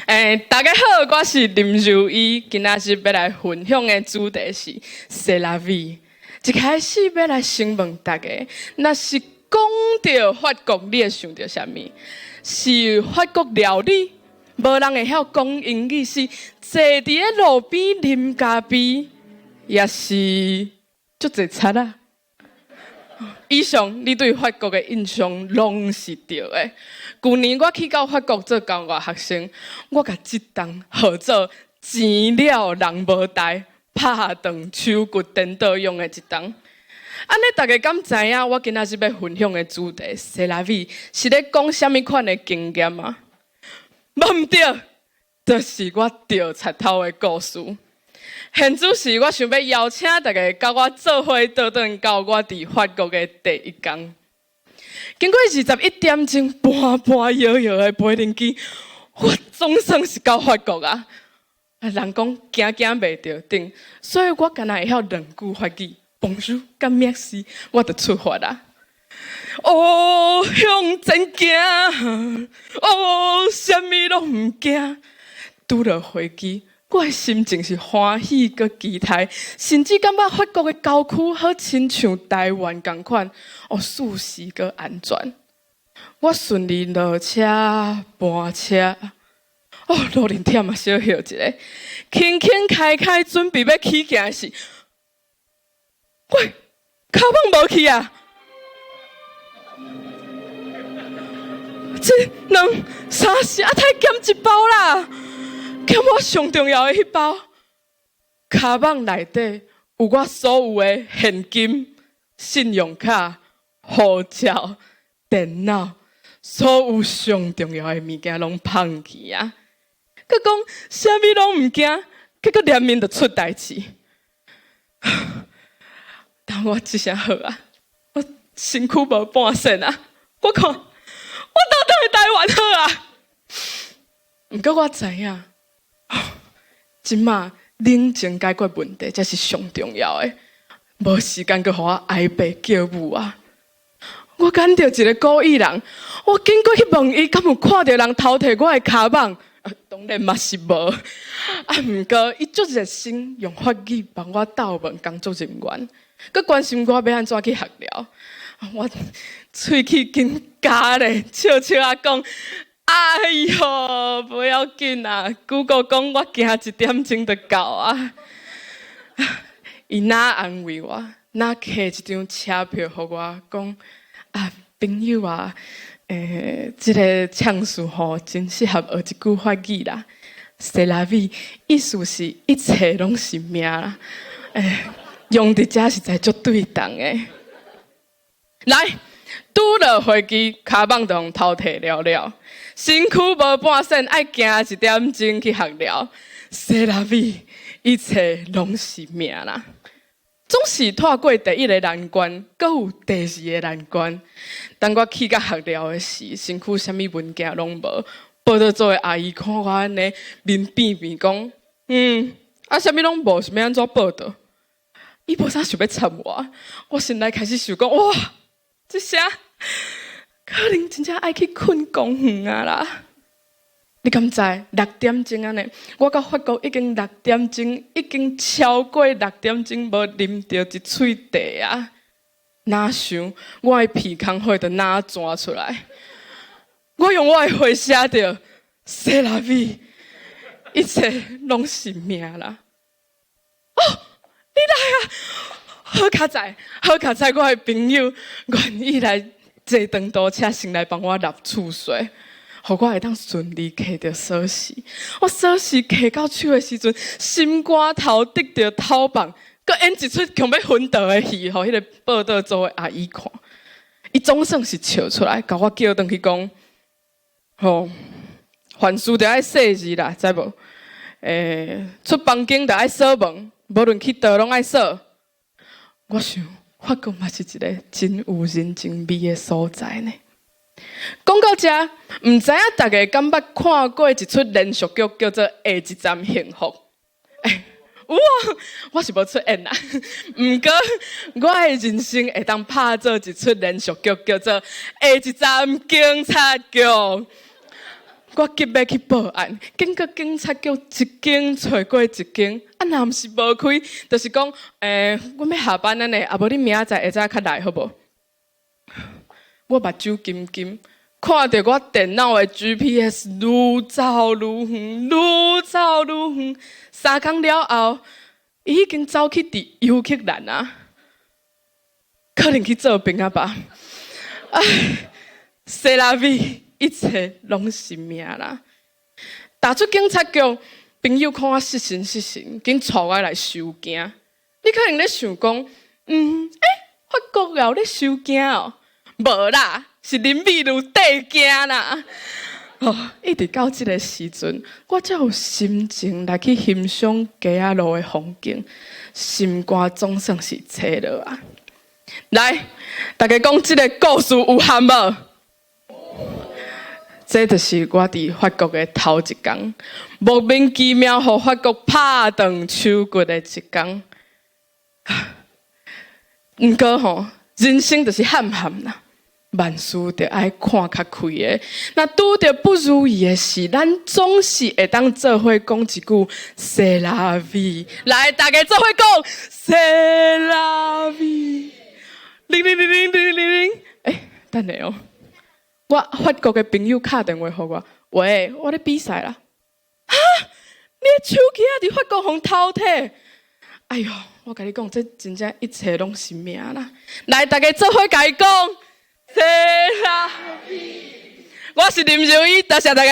欸，大家好，我是林柔伊，今仔日欲來分享的主題是 C'est la vie。一開始欲來先問大家，若是講著法國，你會想著啥物？是法國料理？無人會曉講英語，是坐佇咧路邊啉咖啡，抑是足濟賊仔？以上你對法國的印象攏是對的。舊年我去到法國做交換學生，我共這冬號做錢了人無代，拍斷手骨顛倒用的一冬。按呢，大家敢知影我今仔日欲分享的主題 C'est la vie 是咧講啥物款的經驗嗎？無毋對，就是我著賊頭的故事。現此時，我想欲邀請大家佮我做伙倒轉到我佇法國的第一工。經過21點鐘盤盤搖搖的飛行機，我總算是到法國啊！人講驚驚袂著等，所以我干焦會曉兩句法語，Bonjour 佮 Merci，我就出發啦。哦，向前行，哦，啥物攏毋驚。拄落飛機，我的心情是歡喜閣期待，甚至感覺法國的郊區好親像台灣仝款，哦，舒適閣安全。我順利落車搬車，哦，路輪忝啊，小歇一下，輕輕開開，準備欲起行時，喂，跤蠓無去啊！一、兩、三、四，啊，太減一包啦！減我上重要的彼包，跤蠓內底有我所有的現金、信用卡、護照、電腦，所有上重要的物件攏放去啊！閣講啥物攏毋驚，結果連面就出代誌。但我這下好啊，我身軀無半仙啊！我看我倒轉去台灣好啊！毋過我知影，這馬冷靜解決問題才是上重要的，無時間閣予我哀爸叫母啊！我趕著一个古意人，我經過去問伊，敢有看著人偷提我的跤蠓？當然嘛是無。啊，毋過伊足熱心，用法語幫我鬥問工作人員，閣關心我欲按怎去學寮。我喙齒緊咬咧，笑笑仔講：哎喲，無要緊啊！Google 講我行一點鐘就到啊。伊若安慰我，若摕一張車票予我，講：啊，朋友啊，這个唱詞吼，真適合學一句法語啦。C'est la vie，意思是一切攏是命啦。用佇遮實在足對當的。來，拄落飛機，跤蠓就予偷提了了，身軀無半仙，愛行一點鐘去學寮。C'est la vie，一切攏是命啦。總是脫過第一个難關，閣有第二个難關。當我去到學寮的時，身軀啥物文件攏無，報到組的阿姨看我按呢，面變變講：啊，啥物攏無，是欲按怎報到？伊無啥想欲插我，我心內開始想講：哇，這聲可能真正愛去睏公園啊啦！你敢知6點鐘按呢？我到法國已經六點鐘，已經超過六點鐘無啉著一喙茶啊！哪想我的鼻空血就哪鑽出來？我用我的話寫著：C'est la vie，一切攏是命啦！哦，你來啊！好佳哉，好佳哉！我的朋友願意來坐長途車，先來幫我納厝稅，予我會當順利摕著鎖匙。我鎖匙摕到手的時陣，心肝頭得著頭放，閣演一齣強欲昏倒的戲，予彼个報到組的阿姨看。伊總算是笑出來，共我叫轉去講：吼，凡事著愛細緻啦，知無？出房間著愛鎖門，無論去佗攏愛鎖。我想，法國嘛是一个真有人情味的所在呢。講到遮，毋知影大家敢捌看過一齣連續劇叫做《下一站幸福》？欸，有啊，我是無出演啦。毋過，我的人生會當拍做一齣連續劇，叫做《下一站警察局》。我急欲去報案，經過警察局一間揣過一間，啊，若毋是無開，就是講，阮欲下班按呢，啊無你明仔載下早較來好無？我目睭金金，看著我電腦的 GPS 愈走愈遠，愈走愈遠。3工了後，伊已經走去佇烏克蘭啊，可能去做兵啊吧。唉，c'est la vie，一切攏是命啦。踏出警察局，朋友看我失神失神，緊帶我來收驚。你可能咧想講，欸，法國有咧收驚哦？無啦，是林美如綴驚啦。哦，一直到這个時陣，我才有心情來去欣賞街仔路的風景，心肝總算是切落啊！來，大家講這个故事有含無？這就是我佇法國的頭一工，莫名其妙予法國拍斷手骨的一工。毋過吼，人生就是譀譀啦。萬事著愛看較開的，若拄著不如意的事，咱總是會當做伙講一句 C'est la vie。來，大家做伙講 C'est la vie。鈴鈴鈴鈴鈴鈴鈴，欸，等下哦，我法國的朋友敲電話予我，喂，我咧比賽啦。哈？你的手機仔佇法國予偷提？哎喲，我共你講，這真正一切攏是命啦。來，大家做伙共伊講。C'est la vie，我是林柔伊，多謝大家。